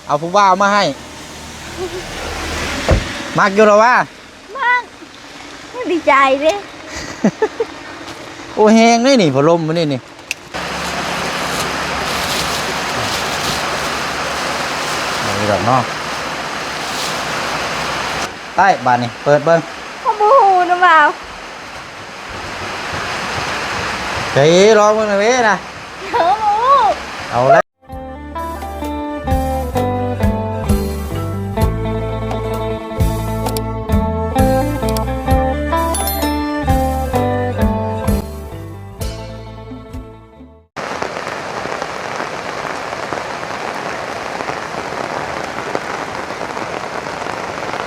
ເອົາຜູ້ບ່າວມາໃຫ້. ມັກຢູ່ລະວະ? ມັກ. ດີໃຈເດ້. ໂອ້ ແຮງເດ້ນີ້ ພັດລົມມື້ນີ້ນີ້. ເອົາອີກດອກເນາະ. ໄປ ບາດນີ້ເປີດເບິ່ງ. ເຂົາບໍ່ຮູ້ນະບ່າວ. ໃຈ ລອງເບິ່ງນະເວນະ. ເຂົາບໍ່ຮູ້. ເອົາລະ.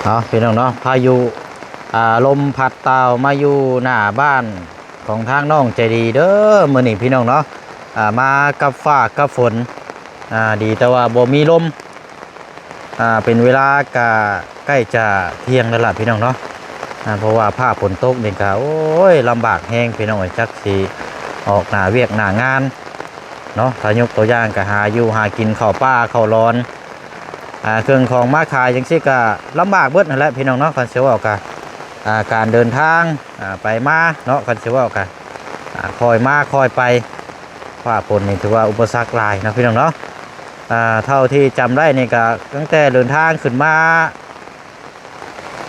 ເອົາ ພີ່ນ້ອງເນາະ ພາຍຸ ອ່າ ລົມພັດຕ່າວມາຢູ່ໜ້າບ້ານຂອງທາງນ້ອງໃຈດີເດີ ມື້ນີ້ພີ່ນ້ອງເນາະ. ອ່າ ມາກັບຟ້າກັບຝົນ ອ່າ ດີແຕ່ວ່າບໍ່ມີລົມ. ອ່າ ເປັນເວລາກະໃກ້ຈະທ່ຽງແລ້ວລະພີ່ນ້ອງເນາະ. ອ່າ ເພາະວ່າຟ້າຝົນຕົກນີ້ກະ ໂອ້ຍ ລຳບາກແຮງພີ່ນ້ອງເອີຍ ຈັກຊິອອກໜ້າວຽກໜ້າງານເນາະ. ຖ້າຍົກຕົວຢ່າງກະຫາຢູ່ຫາກິນ ເຂົ້າປ່າເຂົ້າລອນ ອ່າ ເຄື່ອງຂອງມາຂາຍຈັ່ງຊີ້ກະລຳບາກເບິດຫັ້ນແຫຼະພີ່ນ້ອງເນາະ. ຄັນຊິເວົ້າກະ ອ່າ ການເດີນທາງ ອ່າ ໄປມາເນາະ ຄັນຊິເວົ້າກະ ອ່າ ຄ່ອຍມາຄ່ອຍໄປ. ຟ້າຝົນນີ້ຖືວ່າອຸປະສັກຫຼາຍເນາະພີ່ນ້ອງເນາະ. ອ່າ ເທົ່າທີ່ຈຳໄດ້ນີ້ກະຕັ້ງແຕ່ເດີນທາງຂຶ້ນມາ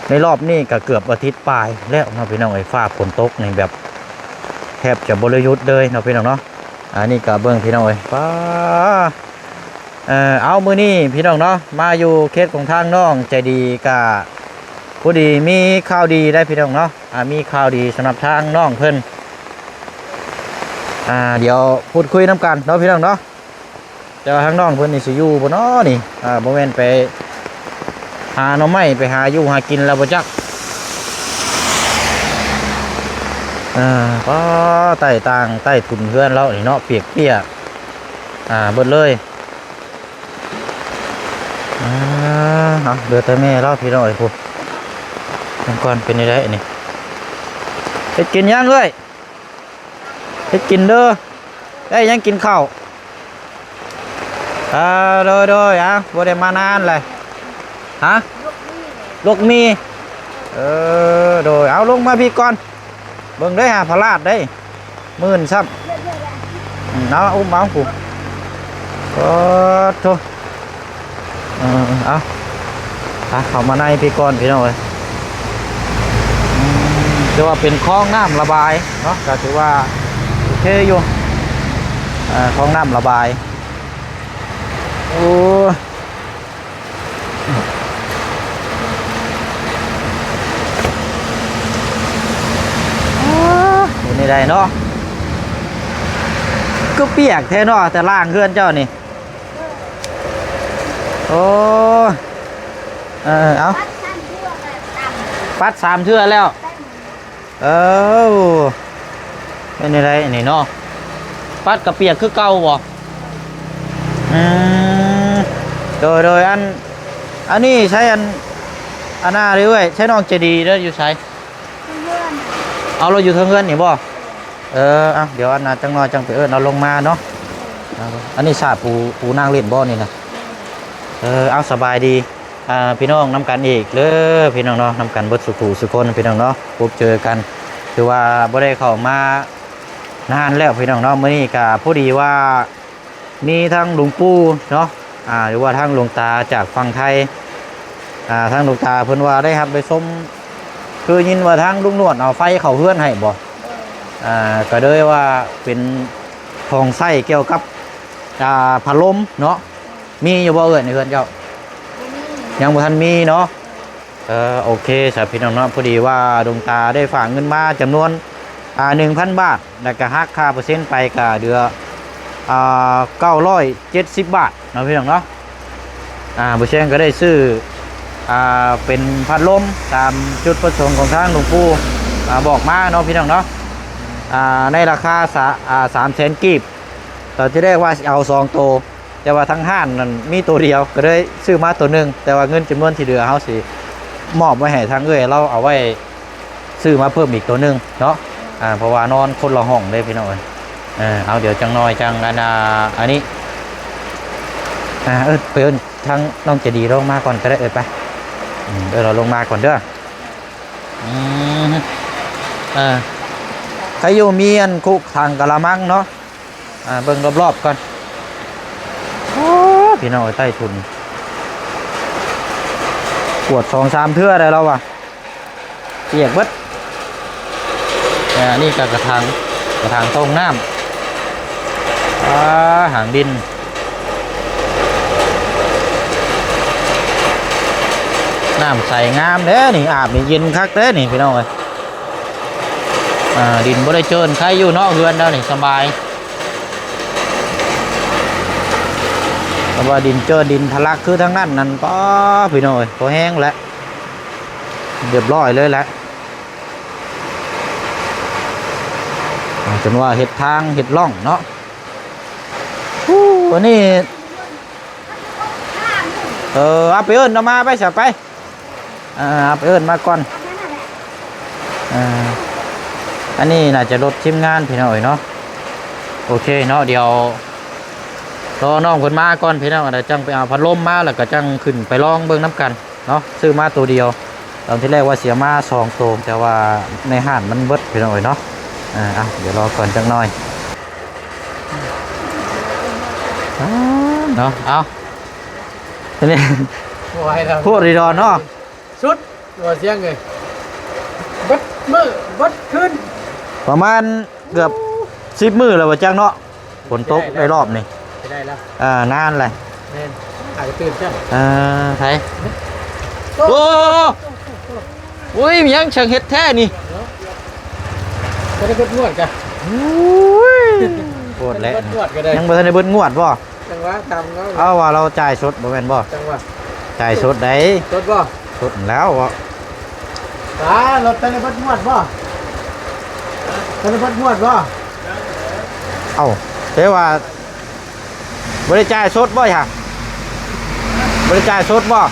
ໃນລອບນີ້ກະເກືອບອາທິດປາຍແລ້ວເນາະພີ່ນ້ອງເອີຍ. ຟ້າຝົນຕົກນີ້ແບບແທບຈະບໍ່ໄດ້ຢຸດເລີຍເນາະພີ່ນ້ອງເນາະ. ອັນນີ້ກະເບິ່ງພີ່ນ້ອງເອີຍ ປ້າ ເອີ ເອົາ ມື້ນີ້ພີ່ນ້ອງເນາະ ມາຢູ່ເຂດຂອງທາງນ້ອງໃຈດີກະພໍດີມີຂ່າວດີໄດ໋ພີ່ນ້ອງເນາະ. ອ່າ ມີຂ່າວດີສຳລັບທາງນ້ອງເພິ່ນ ອ່າ ດຽວພູດຄຸຍນຳກັນເນາະພີ່ນ້ອງເນາະ. ແຕ່ວ່າທາງນ້ອງເພິ່ນນີ້ຊິຢູ່ບໍ່ນໍນີ້? ອ່າ ບໍ່ແມ່ນໄປຫາໜໍ່ໄມ້ ໄປຫາຢູ່ຫາກິນແລ້ວບໍ່ຈັກ. ອ່າ ປ້າ ໃຕ້ຕ່າງໃຕ້ທຸນເຮືອນລາວນີ້ເນາະ ປຽກໆ ອ່າ ເບິດເລີຍ. ອ່າ ເອົາ ເຫຼືອແຕ່ແມ່ລາວພີ່ນ້ອງເອີຍ ພຸ້ນ ເບິ່ງກ່ອນເປັນຈັ່ງໃດນີ້. ເຮັດກິນຫຍັງເອີຍ? ເຮັດກິນເດີ. ໄດ້ຫຍັງກິນເຂົ້າ? ເອີ ໂດຍໆ ເອົາ ບໍ່ໄດ້ມານານແຫຼະ. ຮະ? ລວກໝີ່. ເອີ ໂດຍ ເອົາ ລົງມາພີ້ກ່ອນ. ເບິ່ງເດີ ຫາພະລາດເດ້ ມື່ນຊ້ຳ. ອືມ ເອົາ ອຸ້ມເອົາ ໂອ້ໂທ ເອີ ເອົາ ໄປ ເຂົ້າມາໃນພີ້ກ່ອນພີ່ນ້ອງເອີຍ. ອືມ ຖືວ່າເປັນຄອງນ້ຳລະບາຍເນາະ ກໍຖືວ່າໂອເຄຢູ່ ເອີ ຄອງນ້ຳລະບາຍ. ໂອ້ ເປັນຈັ່ງໃດເນາະ ຄືປຽກແທ້ເນາະ ແຕ່ລ້າງເຮືອນເຈົ້ານີ້. ໂອ້ ເອີ ເອົາ ປັດສາມເທື່ອແລ້ວ. ເອີ ເປັນຈັ່ງໃດອັນນີ້ເນາະ ປັດກະປຽກຄືເກົ່າບໍ່? ອືມ ໂດຍໆ ອັນ ອັນນີ້ໃຊ້ອັນ ອັນນັ້ນເດ້ເອື້ອຍ ໃຊ້ນ້ອງໃຈດີເດີ ຢູ່ໃສ? ເທິງເຮືອນ. ເອົາ ລາວຢູ່ເທິງເຮືອນນີ້ບໍ່? ເອີ ເອົາ ດຽວອັນນັ້ນຈັກໜ້ອຍຈັ່ງໄປເອີ້ນເອົາລົງມາເນາະ. ເອີ ອັນນີ້ສາປູ ປູນາງຫຼິ້ນບໍ່ນີ້ນະ? ເອີ ເອົາ ສະບາຍດີ. ອ່າ ພີ່ນ້ອງນຳກັນອີກເດີ ພີ່ນ້ອງເນາະ ນຳກັນເບິດສູ່ຜູ້ສູ່ຄົນ ພີ່ນ້ອງເນາະ ພົບເຈີກັນ ຖືວ່າບໍ່ໄດ້ເຂົ້າມານານແລ້ວ ພີ່ນ້ອງເນາະ. ມື້ນີ້ກະພໍດີວ່າມີທາງຫຼວງປູ່ເນາະ ອ່າ ຫຼືວ່າທາງຫຼວງຕາຈາກຝັ່ງໄທ ອ່າ ທາງຫຼວງຕາເພິ່ນວ່າໄດ້ຮັບໄດ້ຊົມ ຄືຍິນວ່າທາງລຸງນວດເອົາໄຟເຂົ້າເຮືອນໃຫ້ບໍ່? ອ່າ ກະເລີຍວ່າເປັນຂອງໃຊ້ກ່ຽວກັບ ອ່າ ພັດລົມເນາະ. ມີຢູ່ບໍ່ເອື້ອຍໃນເຮືອນເຈົ້າ? ບໍ່ມີ. ຍັງບໍ່ທັນມີເນາະ. ເອີ ໂອເຄຊະພີ່ນ້ອງເນາະ ພໍດີວ່າດວງຕາໄດ້ຝາກເງິນມາຈຳນວນ ອ່າ ໜຶ່ງພັນບາດ ແລ້ວກະຫັກຄ່າເປີເຊັນໄປກະເຫຼືອ ອ່າ ເກົ້າຮ້ອຍເຈັດສິບບາດເນາະ ພີ່ນ້ອງເນາະ. ອ່າ ບໍ່ແຊງກະໄດ້ຊື້ ອ່າ ເປັນພັດລົມຕາມຈຸດປະສົງຂອງທາງຫຼວງປູ່ ອ່າ ບອກມາເນາະ ພີ່ນ້ອງເນາະ ອ່າ ໃນລາຄາສາ ອ່າ ສາມແສນກີບ. ຕອນທີແລກວ່າຊິເອົາສອງໂຕ ແຕ່ວ່າທາງຮ້ານນັ້ນມີໂຕດຽວ ກໍເລີຍຊື້ມາໂຕໜຶ່ງ ແຕ່ວ່າເງິນຈຳນວນທີ່ເຫຼືອ ເຮົາຊິມອບໄວ້ໃຫ້ທາງເອື້ອຍລາວເອົາໄວ້ຊື້ມາເພີ່ມອີກໂຕໜຶ່ງເນາະ. ອ່າ ເພາະວ່ານອນຄົນລະຫ້ອງເດ້ພີ່ນ້ອງເອີຍ. ເອີ ເອົາ ດຽວຈັກໜ້ອຍຈັ່ງອັນ ອ່າ ອັນນີ້ ເ ອ່າ ເອີ້ນ ໄປເອີ້ນທາງນ້ອງໃຈດີລົງມາກ່ອນກໍໄດ້ ເອີ້ນໄປ ອືມ ເອີ້ນລາວລົງມາກ່ອນເດີ້. ອືມ ເອີ ໃຄຢູ່ມີອັນຄຸຖັງກະລະມັງເນາະ. ອ່າ ເບິ່ງລອບໆກ່ອນ. ໂອ້ ພີ່ນ້ອງເອີຍ ໃຕ້ທຸນ ກວດສອງສາມເທື່ອໄດ້ແລ້ວວ່າ ປຽກເບິດ. ແຕ່ອັນນີ້ກໍກະຖາງ ກະຖາງໂຕ່ງນ້ຳ. ອ່າ ຫາງດິນ ນ້ຳໃສງາມເດ້ນີ້ ອາບນີ້ເຢັນຄັກເດ້ນີ້ ພີ່ນ້ອງເອີຍ. ອ່າ ດິນບໍ່ໄດ້ເຈີນ ໃຄຢູ່ເນາະ ເຮືອນລາວນີ້ສະບາຍ. ແຕ່ວ່າດິນເຈີນ ດິນທະລັກຄືທາງນັ້ນນັ້ນ ປ້າ ພີ່ນ້ອງເອີຍ ພໍແຮງແລ້ວ ຮຽບຮ້ອຍເລີຍແຫຼະ. ອ່າ ຈົນວ່າເຮັດທາງເຮັດຮ່ອງເນາະ. ໂອ້ ອັນນີ້ ເອີ ເອົາໄປເອີ້ນເອົາມາໄປຊະໄປ. ອ່າ ໄປເອີ້ນມາກ່ອນ. ອ່າ ອັນນີ້ໜ້າຈະລົດທີມງານພີ່ນ້ອງເອີຍເນາະ. ໂອເຄເນາະ ດຽວລໍນ້ອງເພິ່ນມາກ່ອນພີ່ນ້ອງ ແລ້ວຈັ່ງໄປເອົາພັດລົມມາ ແລ້ວກໍຈັ່ງຂຶ້ນໄປລອງເບິ່ງນຳກັນເນາະ. ຊື້ມາໂຕດຽວ ຕອນທີແລກວ່າຊິເອົາມາສອງໂຕ ແຕ່ວ່າໃນຮ້ານມັນເບິດພີ່ນ້ອງເອີຍເນາະ. ອ່າ ດຽວລໍກ່ອນຈັກໜ່ອຍ. ອ່າ ເນາະ ເອົາ ອັນນີ້ ບໍ່ໄຫວແລ້ວ ໂພດດີດອນເນາະ ສຸດ ບໍ່ສຽງເອີຍ ເບິດມື້ເບິດຄືນ ປະມານເກືອບສິບມື້ແລ້ວບໍ່ຈັກເນາະ. ຝົນຕົກໄດ້ລອບນີ້ ຊິໄດ້ແລ້ວ ເອີ ນານແຫຼະ ແມ່ນ ອາດຈະຕື່ນຊ້ຳ ເອີ ໃຜ ໂອ້ ໂອ້ ໂອ້ຍ ມີຫຍັງຊ່າງເຮັດແທ້ນີ້ ບໍ່ໄດ້ເບິດງວດກະ ໂອ້ຍ ໂພດແຫຼະ ຍັງບໍ່ທັນໄດ້ເບິດງວດບໍ່? ຈັ່ງຫວະ ຖາມເຮົາ ເອົາວ່າລາວຈ່າຍສົດບໍ່ແມ່ນບໍ່? ຈັ່ງຫວະ ຈ່າຍສົດໃດ໋ ສົດບໍ່? ສົດແລ້ວບໍ່? ຕາ ລົດໄປໄດ້ເບິດງວດບໍ່? ໄປໄດ້ເບິດງວດບໍ່? ເອົ້າ ແຕ່ວ່າບໍ່ໄດ້ຈ່າຍສົດບໍ່ຫະ? ບໍ່ໄດ້ຈ່າຍສົດບໍ່?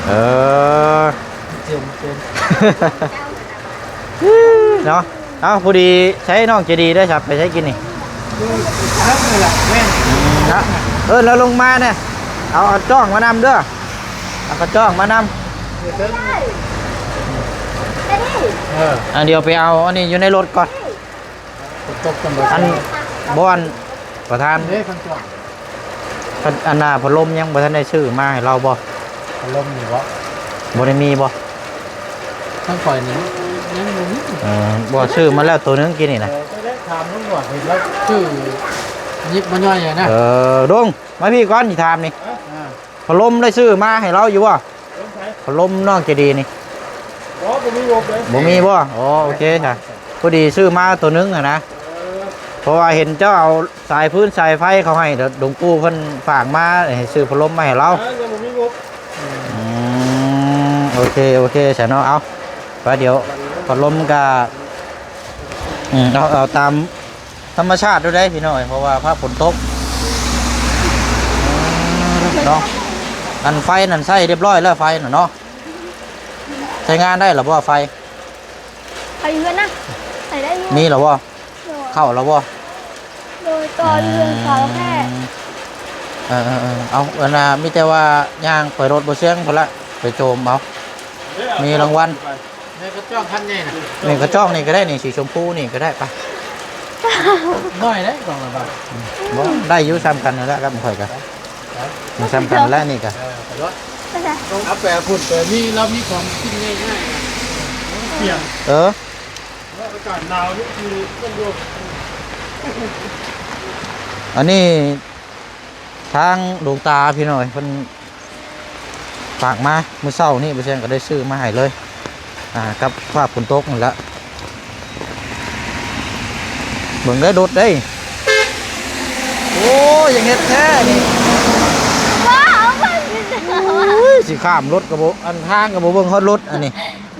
ເອີ ເຈັນ ເຈັນ ເນາະ. ເອົ້າ ພໍດີໃຊ້ນ້ອງໃຈດີໄດ້ສັບ ໄປໃຊ້ກິນນີ້? ເອີ້ນລາວລົງມາແດ່ ເອົາ ເອົາຈ້ອງມານຳເດີ້ ເອົາກະຈ້ອງມານຳ. ເອີ ອ່າ ດຽວໄປເອົາອັນນີ້ຢູ່ໃນລົດກ່ອນ. ອັນ ບ່ອນປະທານ ອັນນ່າ ພັດລົມຍັງບໍ່ທັນໄດ້ຊື້ມາໃຫ້ລາວບໍ່? ພັດລົມນີ້ບໍ່? ບໍ່ໄດ້ມີບໍ່? ທາງຂ້ອຍນີ້ຍັງບໍ່ມີ. ເອີ ບໍ່ ຊື້ມາແລ້ວໂຕໜຶ່ງກີ້ນີ້ນະ. ເອີ ໄດ້ຖາມລຸງຫຼວງ ເຫັນລາວຊື້ຍິບມາຍ່ອຍນະ. ເອີ ລຸງ ມາພີ້ກ່ອນ ຊິຖາມນີ້ ອາ ພັດລົມໄດ້ຊື້ມາໃຫ້ລາວຢູ່ບໍ່? ພັດລົມນ້ອງໃຈດີນີ້ ບໍ່ ບໍ່ມີງົບເລີຍ. ບໍ່ມີບໍ່? ອໍ ໂອເຄ ພໍດີຊື້ມາໂຕໜຶ່ງຫັ້ນນະ ເອີ ເພາະວ່າເຫັນເຈົ້າເອົາ ສາຍຟືນສາຍໄຟເຂົາໃຫ້ ຫຼວງປູ່ເພິ່ນຝາກມາໃຫ້ຊື້ພັດລົມມາໃຫ້ລາວ. ຍັງບໍ່ມີງົບ. ອືມ ໂອເຄ ໂອເຄ ຊັ້ນເນາະ. ເອົາ ໄປ ດຽວພັດລົມກະ ອືມ ເອົາ ເອົາຕາມທຳມະຊາດໂລດເດ້ພີ່ນ້ອງ ເພາະວ່າຟ້າຝົນຕົກເນາະ. ອັນໄຟນັ້ນໃຊ້ຮຽບຮ້ອຍແລ້ວ ໄຟນັ້ນເນາະ ໃຊ້ງານໄດ້ລະບໍ່ໄຟ? ໄຟເຮືອນນະ ໃຊ້ໄດ້ຢູ່ ມີລະບໍ່? ໂດຍ ເຂົ້າລະບໍ່? ໂດຍ ຕໍ່ຢູ່ເຮືອນເຂົາແທ້. ອືມ ເອີໆໆ ເອົາ ອັນນ່າ ມີແຕ່ວ່າຍ່າງໄປລົດບໍ່ຊຽງພຸ້ນລະ ໄປໂຈມເອົາ ມີລາງວັນ. ແມ່ກະຈ້ອງຄັນໃຫຍ່ນະ ແມ່ກະຈ້ອງນີ້ກະໄດ້ນີ້ ສີຊົມພູນີ້ກະໄດ້ປະ ນ້ອຍເດ້ ກອງລະບາດ. ບໍ່ ໄດ້ຢູ່ ສ່ຳກັນຫັ້ນແຫຼະກັບຂ້ອຍກະ ສ່ຳກັນແຫຼະນີ້ກະ. ເອີ ໄປລົດ ເອົາໄປພຸ້ນ ໄປມີ ລາວມີຂອງກິນງ່າຍໆ ປ່ຽນ ເອີ. ອາກາດໜາວນີ້ຄືມັນຢູ່ ອັນນີ້ທາງຫຼວງຕາພີ່ນ້ອງເອີຍ ເພິ່ນຝາກມາມື້ເຊົ້ານີ້ ບໍ່ແຊງກະໄດ້ຊື້ມາໃຫ້ເລີຍ ອ່າ ກັບຟ້າຝົນຕົກຫັ້ນລະ. ເບິ່ງເດີ ລົດເດ້ ໂອ້ຍ ຢາກເຮັດແທ້ນີ້ ບໍ່ ເອົາເບິ່ງຢູ່ ໂອ້ຍ ຊິຂ້າມລົດກະບໍ່ ອັນທາງກະບໍ່ເບິ່ງຮອດລົດອັນນີ້.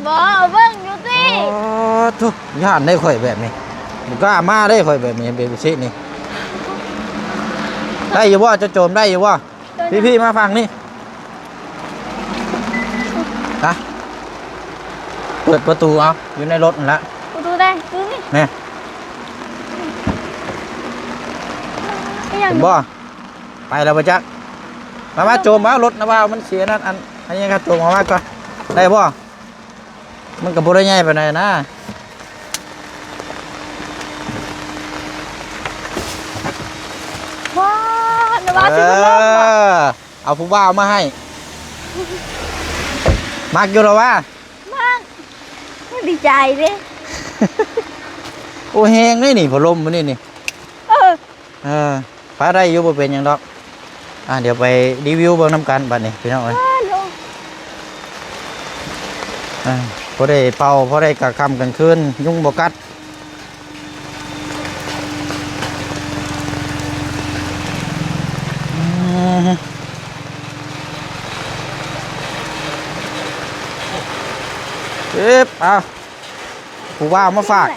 ບໍ່ ເບິ່ງຢູ່ຕິ ອໍ ໂທ້ ຢ້ານໄດ໋ຂ້ອຍແບບນີ້ ບໍ່ກ້າມາໄດ໋ຂ້ອຍແບບນີ້ ເປັນຈັ່ງຊີ້ນີ້. ໄດ້ຢູ່ບໍ່? ເຈົ້າໂຈມໄດ້ຢູ່ບໍ່? ໂດຍ ພີ່ໆ ມາຝັ່ງນີ້ ນະ ເປີດປະຕູເອົາ ຢູ່ໃນລົດຫັ້ນລະ ປະຕູໃດ? ປະຕູນີ້ ແມ່ນ. ເຫັນບໍ່? ໄປແລ້ວບໍ່ຈັກ. ມາ ມາໂຈມເອົາລົດນະວ່າວ ມັນເສຍນັ້ນ ອັນ ອັນນີ້ກໍໂຈມເອົາມາກ່ອນ ໄດ້ບໍ່? ມັນກໍບໍ່ໄດ້ໃຫຍ່ປານໃດນະ. ວ້າ ນະວ່າວຊິມາລົງບໍ່? ເອີ ເອົາຜູ້ບ່າວມາໃຫ້. ມັກຢູ່ລະວ່າ? ມັກ. ດີໃຈເດ້. ໂອ້ ແຮງເດ້ນີ້ ພັດລົມມື້ນີ້ນີ້. ເອີ ເອີ ພາໄດ້ຢູ່ ບໍ່ເປັນຫຍັງດອກ. ອ່າ ດຽວໄປຣີວິວເບິ່ງນຳກັນບັດນີ້ພີ່ນ້ອງເອີຍ. ອ່າ ພໍໄດ້ເປົ່າ ພໍໄດ້ກາງຄ່ຳກາງຄືນ ຍຸງບໍ່ກັດ. ອືມ ເອີບ ເອົາ ຜູ້ບ່າວມາຝາກ.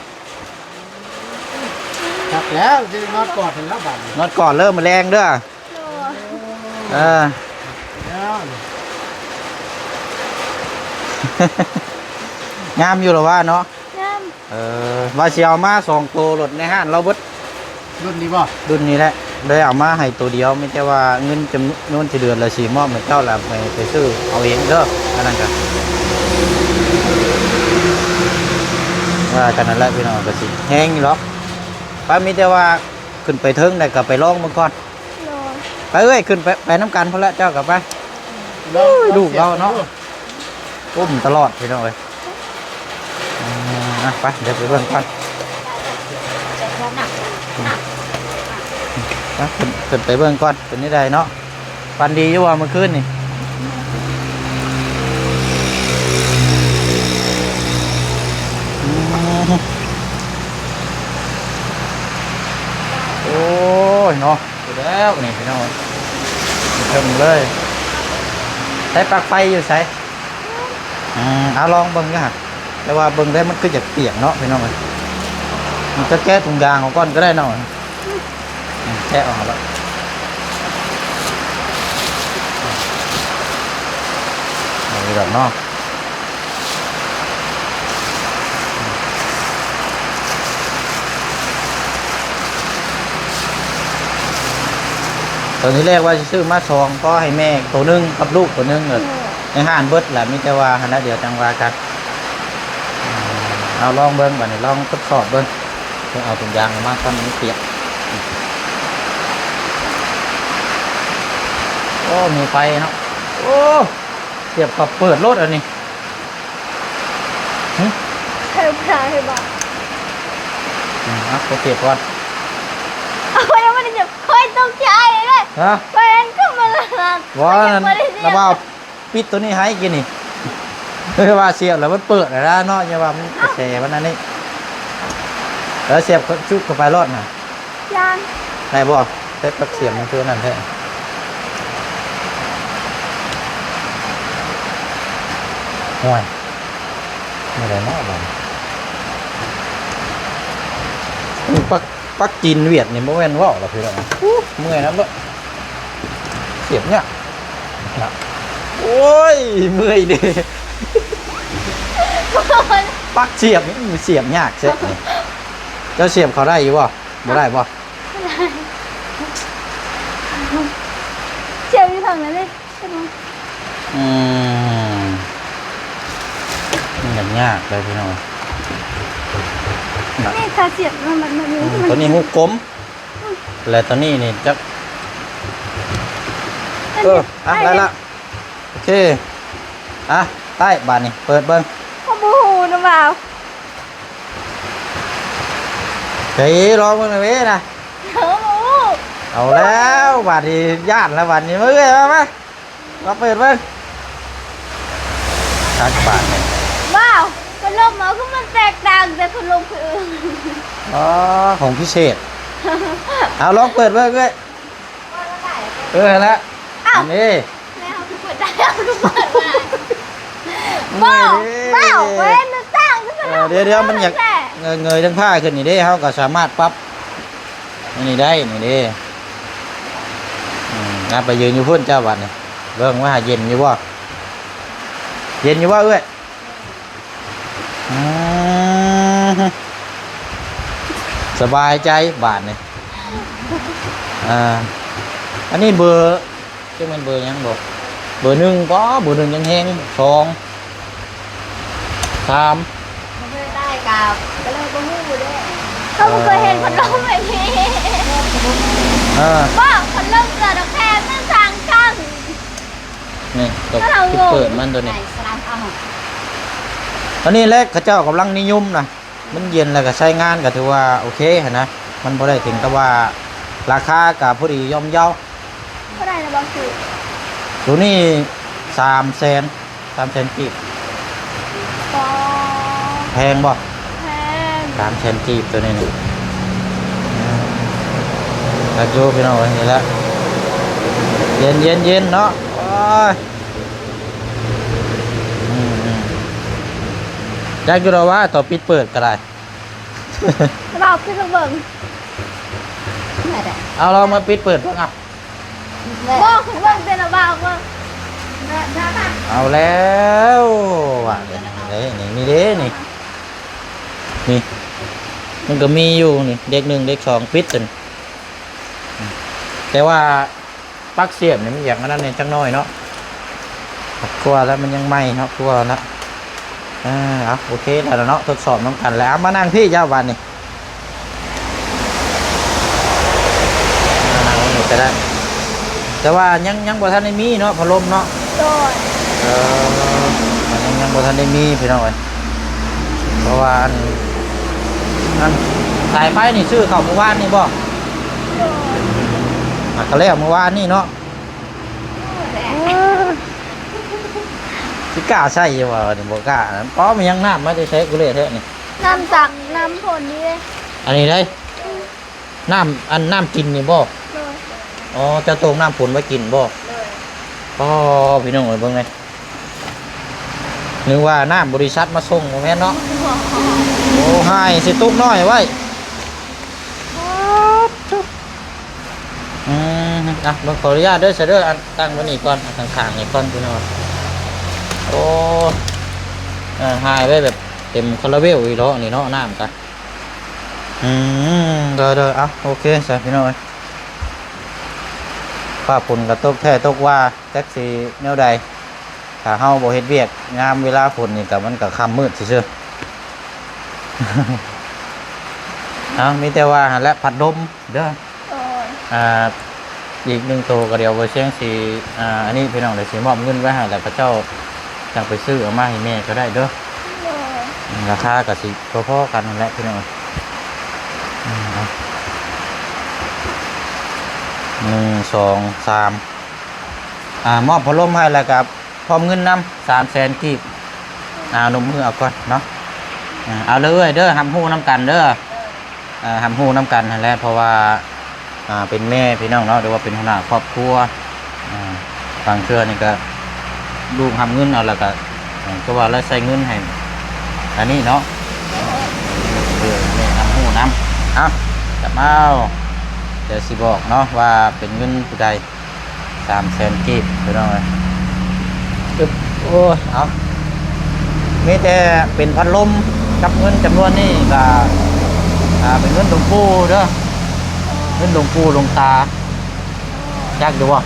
ຄັກແລ້ວ ຊິນອນກອດກັນແລ້ວບັດນີ້. ນອນກອດເລີຍມື້ແລງເດີ. ໂອ້ ເອີ ງາມຢູ່ລະວ່າເນາະ. ງາມ. ເອີ ວ່າຊິເອົາມາສອງໂຕ ລົດໃນຮ້ານລາວເບິດ. ລຸ້ນນີ້ບໍ່? ລຸ້ນນີ້ແຫຼະ ເລີຍເອົາມາໃຫ້ໂຕດຽວ. ມີແຕ່ວ່າເງິນຈຳນວນທີ່ເດືອນລະຊິມອບໃຫ້ເຈົ້າ ລະໃຫ້ໄປຊື້ເອົາເອງເດີ. ອັນນັ້ນກະວ່າກັນນັ້ນແຫຼະພີ່ນ້ອງ ກະຊິແຮງຢູ່ດອກ. ປະ ມີແຕ່ວ່າຂຶ້ນໄປເທິງໄດ້ ກະໄປລອງເບິ່ງກ່ອນ. ໂດຍ ໄປເອີຍ ຂຶ້ນໄປ ໄປນຳກັນພຸ້ນແຫຼະ ເຈົ້າກໍໄປ. ໂອ້ຍ ລູກເຮົາເນາະ ອຸ້ມຕະຫຼອດພີ່ນ້ອງເອີຍ. ອ່າ ໄປ ດຽວໄປເບິ່ງກ່ອນ ໄປ ຂຶ້ນ ຂຶ້ນໄປເບິ່ງກ່ອນ ເປັນຈັ່ງໃດເນາະ. ຝັນດີຢູ່ບໍ່ມື້ຄືນນີ້? ອືມ ໂອ້ຍເນາະ ຢູ່ແລ້ວນີ້ພີ່ນ້ອງ ເທິງເລີຍ. ໃຊ້ປລັກໄຟຢູ່ໃສ? ອືມ ເອົາລອງເບິ່ງເດີ. ແຕ່ວ່າເບິ່ງໄດ້ມັນຄືຢາກປຽກເນາະພີ່ນ້ອງເອີຍ. ມັນຈະແກະຖົງຢາງອອກກ່ອນກໍໄດ້ເນາະ. ອືມ ແກະອອກແລ້ວ ເອົານີ້ກ່ອນເນາະ. ຕອນທີແລກວ່າຊິຊື້ມາສອງ ພໍໃຫ້ແມ່ໂຕໜຶ່ງກັບລູກໂຕໜຶ່ງ. ເອີ ໃນຮ້ານເບິດລະ ມີແຕ່ວ່າຫັ້ນລະ ດຽວຈັ່ງວ່າກັນ. ເອົາລອງເບິ່ງບັດນີ້ ລອງທົດສອບເບິ່ງ. ເອົາຖົງຢາງອອກມາກ່ອນ ມັນປຽກ. ໂອ້ ມີໄຟເນາະ. ໂອ້ ສຽບເຂົ້າເປີດໂລດອັນນີ້. ຫຶ? ໃຫ້ລູກຄ້າໃຫ້ບາດ. ອືມ ເອົາ ໄປເກັບກ່ອນ. ເອົາ ຂ້ອຍຍັງບໍ່ໄດ້ຈັບ ຂ້ອຍຕົກໃຈເລີຍ. ຮະ? ຂ້ອຍເຫັນຄືມັນລະ ບໍ່ ນັ້ນ ລະບ່າວປິດໂຕນີ້ໃຫ້ກີ້ນີ້. ເອີ ວ່າສຽບແລ້ວມັນເປີດແລ້ວເນາະ ຢ່າວ່າມັນກະແສມັນອັນນີ້. ເອີ ສຽບຈຸເຂົ້າໄປໂລດນະ. ຢ່າງ ໄດ້ບໍ່? ແຕ່ປັກສຽບມັນຄືອັນນັ້ນແທ້. ໂອ້ຍ ບໍ່ໄດ້ເນາະບັດນີ້. ປັກ ປັກຈີນຫວຽດນີ້ບໍ່ແມ່ນເວົ້າລະພີ່ນ້ອງ. ອູ້ ເມື່ອຍນຳເນາະ. ສຽບຍາກນະ. ໂອ້ຍ ເມື່ອຍເດ້. ປັກສຽບນີ້ສຽບຍາກແທ້ນີ້. ເຈົ້າສຽບເຂົ້າໄດ້ຢູ່ບໍ່? ບໍ່ໄດ້ບໍ່? ສຽບຢູ່ທາງນັ້ນເດ້. ອືມ ມັນຍາກເລີຍພີ່ນ້ອງ. ນີ້ຖ້າສຽບມັນ ມັນ ມັນ ອືມ ມັນ ຕົວນີ້ຮູບກົມ ແລະ ຕົວນີ້ນີ້ຈັກ ອັນນີ້ ເອີ ອ່ະ ໄດ້ລະ. ໂອເຄ ອ່ະ ໄດ້ ບາດນີ້ເປີດເບິ່ງ. ເຮົາບໍ່ຮູ້ນະບ່າວ. ເອີ ລອງເບິ່ງແດ່ເວີຍນະ. ເຮົາບໍ່ຮູ້. ເອົາແລ້ວ ບາດນີ້ຢ້ານແລ້ວ ບາດນີ້ ມາເອີຍ ມາ ມາ ມາເປີດເບິ່ງ. ຄັກບາດນີ້. ວ້າວ ພັດລົມເຮົາຄືມັນແຕກຕ່າງແຕ່ພັດລົມຜູ້ອື່ນ. ອໍ ຂອງພິເສດ. ເອົາ ລອງເປີດເບິ່ງເວີຍ. ເອີ ຫັ້ນລະ. ອ້າວ ອັນນີ້ ແລ້ວເຮົາຄືເປີດໄດ້ ເຮົາຄືເປີດບໍ່ໄດ້. ບໍ່ ເອີ ວ້າວ ເຫັນມັນຕ່າງກັນ. ເອີ ດຽວໆ ມັນຢາກ ແທ້ ເງີຍໆ ທາງຜ້າຂຶ້ນນີ້ເດ້ ເຮົາກໍສາມາດປັບ ອັນນີ້ໄດ້ນີ້ເດ້. ອືມ ອ່ະ ໄປຢືນຢູ່ພຸ້ນເຈົ້າບັດນີ້ ເບິ່ງວ່າເຢັນຢູ່ບໍ່? ເຢັນຢູ່ບໍ່ເອື້ອຍ? ອືມ ສະບາຍໃຈບາດນີ້. ອ່າ ອັນນີ້ເບີ ຈັກແມ່ນເບີຫຍັງບໍ່? ເບີໜຶ່ງບໍ່? ເບີໜຶ່ງຍັງແຮງ ສອງ ສາມ ບໍ່ເຄີຍໄດ້ກໍ ກໍເລີຍບໍ່ຮູ້ເດ້. ເຮົາບໍ່ເຄີຍເຫັນພັດລົມແບບນີ້. ເອີ ບໍ່ ພັດລົມເກີດອອກແພງນັ້ນສາງຄັ້ງ. ນີ້ ຕົກ ເຮົາກໍ ທີ່ເປີດມັນຕົວນີ້ ໃຫ້ສະລັບເອົາ. ອັນນີ້ແຫຼະ ເຂົາເຈົ້າກຳລັງນິຍົມນະ. ມັນເຢັນແລ້ວກໍໃຊ້ງານກໍຖືວ່າໂອເຄຫັ້ນນະ. ມັນບໍ່ໄດ້ເຖິງກັບວ່າລາຄາກໍພໍດີຍ່ອມເຍົາ. ເທົ່າໃດນະບໍ່? ໂຕນີ້ສາມແສນ ສາມແສນກີບ. ປາ ແພງບໍ່? ແພງ ສາມແສນກີບໂຕນີ້ນີ້. ຄັກຢູ່ພີ່ນ້ອງເອີຍ. ນີ້ແຫຼະ ເຢັນໆໆເນາະ. ໂອ້ຍ ອືມໆ ຈັກຢູ່ດອກວ່າ ຕໍ່ປິດເປີດກໍໄດ້. ລອງປິດເບິ່ງ. ເອົາ ລອງມາປິດເປີດເບິ່ງ. ເອົາ ບໍ່ ເບິ່ງແຕ່ລະບ່າວເບິ່ງ. ເອົາແລ້ວວ່າ ນີ້ເດ້ ນີ້ເດ້ ນີ້ ນີ້ ມັນກໍມີຢູ່ນີ້ ເດັກໜຶ່ງ ເດັກສອງ ປິດຕົວນີ້. ແຕ່ວ່າ ປັກສຽບນີ້ມັນຢາກອັນນັ້ນແດ່ຈັກໜ້ອຍເນາະ. ຄືວ່າແລ້ວ ມັນຍັງໃໝ່ເນາະ ຄືວ່ານະ. ເອີ ເອົາ ໂອເຄແລ້ວເນາະ ທົດສອບນຳກັນແລ້ວ. ເອົາ ມານັ່ງພີ້ເຈົ້າບາດນີ້ ມານັ່ງນີ້ກໍໄດ້. ແຕ່ວ່າຍັງ ຍັງບໍ່ທັນໄດ້ມີເນາະ ພັດລົມເນາະ. ໂດຍ ເອີ ຍັງ ຍັງບໍ່ທັນໄດ້ມີພີ່ນ້ອງເອີຍ. ເພາະວ່າອັນ ອັນສາຍໄຟນີ້ຊື້ເຂົ້າມື້ວານນີ້ບໍ່? ໂດຍ ອ່ະ ກໍແລ້ວມື້ວານນີ້ເນາະ. ຊິກ້າໃຊ້ຢູ່ບໍ່? ນີ້ບໍ່ກ້າ. ປ້ອມ ຍັງນ້ຳມາແຕ່ໃສ ກູເລ່ແທ້ນີ້? ນ້ຳຈາກນ້ຳຝົນນີ້ເດ້. ອັນນີ້ໄດ໋ ນ້ຳ ອັນນ້ຳກິນນີ້ບໍ່? ໂດຍ ອໍ ເຈົ້າໂຕ່ງນ້ຳຝົນໄວ້ກິນບໍ່? ໂດຍ ອໍ ພີ່ນ້ອງເອີຍ ເບິ່ງແດ່. ນຶກວ່ານ້ຳບໍລິສັດມາສົ່ງ ບໍ່ແມ່ນເນາະ. ໂອ້ ຫາຍຊິຕຸກນ້ອຍໄວ້. ອືມ ອ່ະ ເບິ່ງ ຂໍອະນຸຍາດເດີ ຊະເດີ ອັນຕັ້ງໄວ້ນີ້ກ່ອນ ອັນຂ້າງໆນີ້ກ່ອນ ພີ່ນ້ອງ. ໂອ້ ເອີ ຫາຍໄວ້ແບບເຕັມຄາລາເບວອີ່ຫຼໍນີ້ເນາະ ນ້ຳກະ. ອືມ ໂດຍໆ ເອົາ ໂອເຄຊະ ພີ່ນ້ອງເອີຍ. ຟ້າຝົນກໍຕົກແທ້ຕົກວ່າ ຈັກຊິແນວໃດ. ຖ້າເຮົາບໍ່ເຮັດວຽກຍາມເວລາຝົນນີ້ ກໍມັນກໍຄ່ຳມືດຊື່ໆ. ເອົາ ມີແຕ່ວ່າຫັ້ນແຫຼະ ພັດລົມເດີ. ໂດຍ ອ່າ ອີກໜຶ່ງໂຕກໍດຽວບໍ່ຊຽງຊິ ອ່າ ອັນນີ້ພີ່ນ້ອງ ດຽວຊິມອບເງິນໄວ້ໃຫ້ ແລ້ວເຂົາເຈົ້າຈັ່ງໄປຊື້ເອົາມາໃຫ້ແມ່ກໍໄດ້ເດີ. ໂດຍ ລາຄາກໍຊິພໍໆກັນຫັ້ນແຫຼະພີ່ນ້ອງ. ອືມ ໜຶ່ງ ສອງ ສາມ ອ່າ ມອບພັດລົມໃຫ້ ແລ້ວກໍ ພ້ອມເງິນນຳ ສາມແສນກີບ. ອ່າ ນົບມືເອົາກ່ອນເນາະ. ອ່າ ເອົາເລີຍເດີ ຮັບຮູ້ນຳກັນເດີ. ເອີ ຮັບຮູ້ນຳກັນຫັ້ນແຫຼະ ເພາະວ່າ ອ່າ ເປັນແມ່ພີ່ນ້ອງເນາະ ຫຼືວ່າເປັນຫົວໜ້າຄອບຄົວ. ອ່າ ບາງເທື່ອນີ້ກໍລູກຮັບເງິນເອົາ ແລ້ວກໍ ອ່າ ຄືວ່າລາວໃຊ້ເງິນໃຫ້ອັນນີ້ເນາະ. ເອີ ແມ່ຮັບຮູ້ນຳ. ເອົາ ຈັບເອົາ ດຽວຊິບອກເນາະວ່າເປັນເງິນຜູ້ໃດ. ສາມແສນກີບ ພີ່ນ້ອງເອີຍ. ອຶບ ໂອ້ຍ ເອົາ ມີແຕ່ເປັນພັດລົມກັບເງິນຈຳນວນນີ້ກໍ ອ່າ ເປັນເງິນຫຼວງປູ່ເດີ ເງິນຫຼວງປູ່ຫຼວງຕາ. ຈັກຢູ່ບໍ່?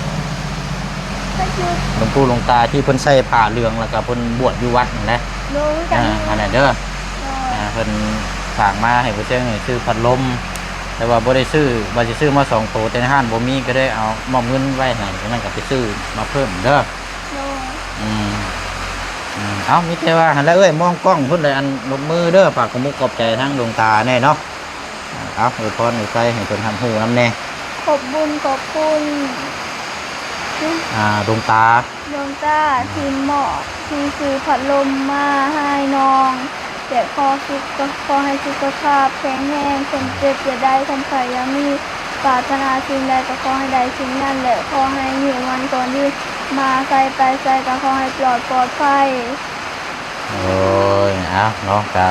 ຈັກຢູ່. ຫຼວງປູ່ຫຼວງຕາທີ່ເພິ່ນໃສ່ຜ້າເຫຼືອງ ແລ້ວກໍເພິ່ນບວດຢູ່ວັດຫັ້ນແຫຼະ. ໂດຍ ຮູ້ຈັກຢູ່. ອ່າ ອັນນັ້ນເດີ. ໂດຍ. ອ່າ ເພິ່ນຝາກມາໃຫ້ຜູ້ເຊີງໃຫ້ຊື້ພັດລົມ ແຕ່ວ່າບໍ່ໄດ້ຊື້ ວ່າຊິຊື້ມາສອງໂຕ ແຕ່ໃນຮ້ານບໍ່ມີ ກໍເລີຍເອົາມອບເງິນໄວ້ໃຫ້ ຈັ່ງນັ້ນກໍໄປຊື້ມາເພີ່ມເດີ. ໂດຍ. ອືມ ອືມ ເອົາ ມີແຕ່ວ່າຫັ້ນແຫຼະເອີຍ ມອງກ້ອງພຸ້ນແຫຼະ ອັນ ຍົກມືເດີ ຝາກຂອບມຸກຂອບໃຈທາງຫຼວງຕາແດ່ເນາະ. ເອົາ ອວຍພອນອວຍໄຊໃຫ້ເພິ່ນຮັບຮູ້ນຳແດ່. ຂອບບຸນຂອບຄຸນ ອ່າ ຫຼວງຕາ ຫຼວງຕາທີ່ມອບ ທີ່ຊື້ພັດລົມມາໃຫ້ນ້ອງ ແລະ ຂໍສຸກ ຂໍໃຫ້ສຸຂະພາບແຂງແຮງ ຄວາມເຈັບຢ່າໄດ້ ຄວາມໄຂ້ຢ່າມີ ປາດຖະໜາສິ່ງໃດກໍຂໍໃຫ້ໄດ້ສິ່ງນັ້ນ ແລະ ຂໍໃຫ້ຫິ້ວມັນກອນຍືນ ມາໃສໄປໃສກໍຂໍໃຫ້ປອດ ປອດໄພ. ໂອ້ຍ ເອົາເນາະ ກະ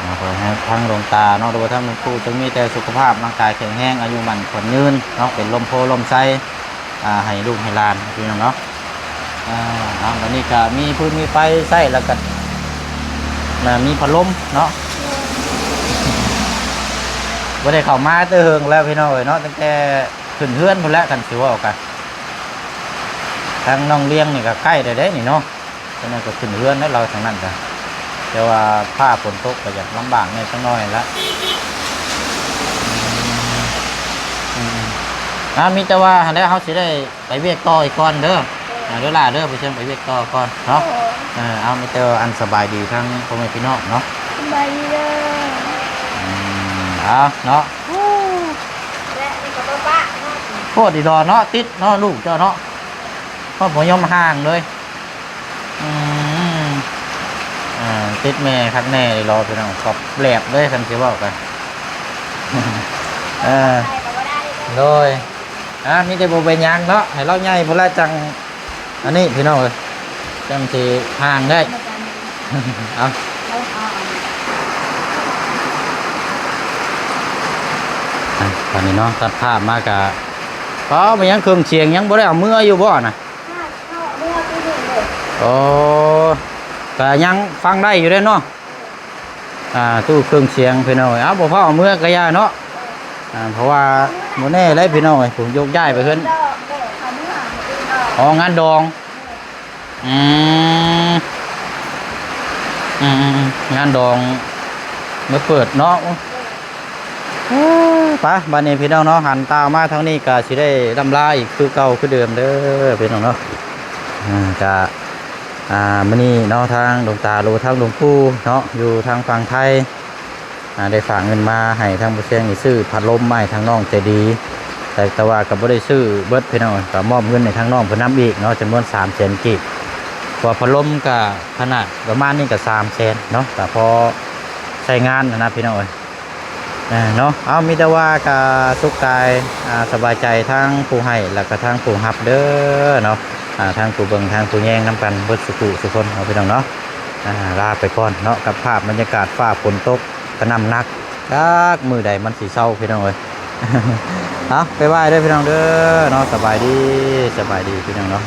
ອ່າ ຂໍໃຫ້ທາງຫຼວງຕາເນາະ ຫຼືວ່າທາງຫຼວງປູ່ຈົ່ງມີແຕ່ສຸຂະພາບຮ່າງກາຍແຂງແຮງ ອາຍຸໝັ້ນຂວັນຍືນເນາະ ເປັນລົມໂພລົມໄຊ ອ່າ ໃຫ້ລູກໃຫ້ຫຼານພີ່ນ້ອງເນາະ. ອ່າ ເອົາ ບັດນີ້ກະມີຟືນມີໄຟໃຊ້ ແລ້ວກະ ອ່າ ມີພັດລົມເນາະ. ບໍ່ໄດ້ເຂົ້າມາແຕ່ເຫິງແລ້ວພີ່ນ້ອງເອີຍເນາະ ຕັ້ງແຕ່ ຂຶ້ນເຮືອນພຸ້ນແຫຼະ ຄັນຊິເວົ້າກະ ທາງນ້ອງລຽງນີ້ກະໃກ້ແລ້ວເດ້ນີ້ເນາະ. ຈັ່ງນັ້ນກະຂຶ້ນເຮືອນແລ້ວ ລາວທາງນັ້ນກະ ແຕ່ວ່າຟ້າຝົນຕົກກະຢາກລຳບາກແດ່ຈັກໜ້ອຍລະ. ອືມ ອືມ ອ່າ ມີແຕ່ວ່າຫັ້ນແຫຼະ ເຮົາຊິໄດ້ໄປວຽກຕໍ່ອີກກ່ອນເດີ. ອ່າ ເດີຫຼ້າເດີ ໄປເຊີນໄປວຽກຕໍ່ກ່ອນເນາະ. ເອີ ເອົາ ມີແຕ່ອັນສະບາຍດີທາງພໍ່ແມ່ພີ່ນ້ອງເນາະ. ສະບາຍດີເດີ. ອືມ ເອົາເນາະ. ແລະນີ້ກໍບໍ່ປະເນາະ. ໂພດອີ່ຫຼໍເນາະ ຕິດເນາະ ລູກເຈົ້າເນາະ. ເພາະບໍ່ຍອມຫ່າງເລີຍ. ອືມ ອ່າ ຕິດແມ່ຄັກແນ່ອີ່ຫຼໍພີ່ນ້ອງ ຂອບແຫຼບເລີຍ ຄັນຊິເວົ້າກະ ເອີ ໂດຍ ອ່າ ມີແຕ່ບໍ່ເປັນຫຍັງເນາະ ໃຫ້ລາວໃຫຍ່ພຸ້ນລະ ຈັ່ງອັນນີ້ພີ່ນ້ອງເອີຍ ຈັ່ງຊິຫ່າງໄດ້. ເອົາ ອ່ະ ຕອນນີ້ເນາະ ຕັດພາບມາກະ ເອົາ ແມ່ນຫຍັງ ເຄື່ອງສຽງຍັງບໍ່ໄດ້ເອົາເມືອຢູ່ບໍ່ນະ? ໂອ້ ກະຍັງຟັງໄດ້ຢູ່ເດ້ເນາະ. ອ່າ ຕູ້ເຄື່ອງສຽງພີ່ນ້ອງເອີຍ ເອົາ ບໍ່ພາເອົາເມືອກະຢ່າເນາະ. ອ່າ ເພາະວ່າບໍ່ແນ່ເລີຍພີ່ນ້ອງເອີຍ ຜູ້ຍົກຍ້າຍໄປເຮືອນ ອໍ ງານດອງ. ອືມ ອືມໆໆ ງານດອງມາເປີດເນາະ. ເອີ ໄປ ບາດນີ້ພີ່ນ້ອງເນາະ ຫັນຕາມາທາງນີ້ກະຊິໄດ້ລ່ຳລາອີກຄືເກົ່າຄືເດີມເດີພີ່ນ້ອງເນາະ. ອ່າ ກະ ອ່າ ມື້ນີ້ເນາະ ທາງຫຼວງຕາ ຫຼືວ່າທາງຫຼວງປູ່ເນາະ ຢູ່ທາງຝັ່ງໄທ ອ່າ ໄດ້ຝາກເງິນມາໃຫ້ທາງບໍ່ແຊງນີ້ ຊື້ພັດລົມມາໃຫ້ທາງນ້ອງໃຈດີ ແຕ່ ແຕ່ວ່າກໍບໍ່ໄດ້ຊື້ເບິດພີ່ນ້ອງ ກໍມອບເງິນໃຫ້ທາງນ້ອງເພິ່ນນຳອີກເນາະ ຈຳນວນສາມແສນກີບ. ເພາະວ່າພັດລົມກໍຂະໜາດປະມານນີ້ກໍສາມແສນເນາະ ກໍພໍໃຊ້ງານຫັ້ນນະພີ່ນ້ອງເອີຍ. ເອີ ເນາະ ເອົາ ມີແຕ່ວ່າກໍສຸກກາຍ ອ່າ ສະບາຍໃຈທັງຜູ້ໃຫ້ ແລ້ວກໍທັງຜູ້ຮັບເດີເນາະ ອ່າ ທັງຜູ້ເບິ່ງ ທັງຜູ້ແຍງນຳກັນເບິດສູ່ຜູ້ສູ່ຄົນເນາະ ພີ່ນ້ອງເນາະ. ອ່າ ລາໄປກ່ອນເນາະ ກັບພາບບັນຍາກາດຟ້າຝົນຕົກກະໜ່ຳໜັກ ຈັກມື້ໃດມັນຊິເຊົາພີ່ນ້ອງເອີຍ. ເອົາ ໄປໄຫວ້ເດີພີ່ນ້ອງເດີເນາະ ສະບາຍດີ ສະບາຍດີພີ່ນ້ອງເນາະ.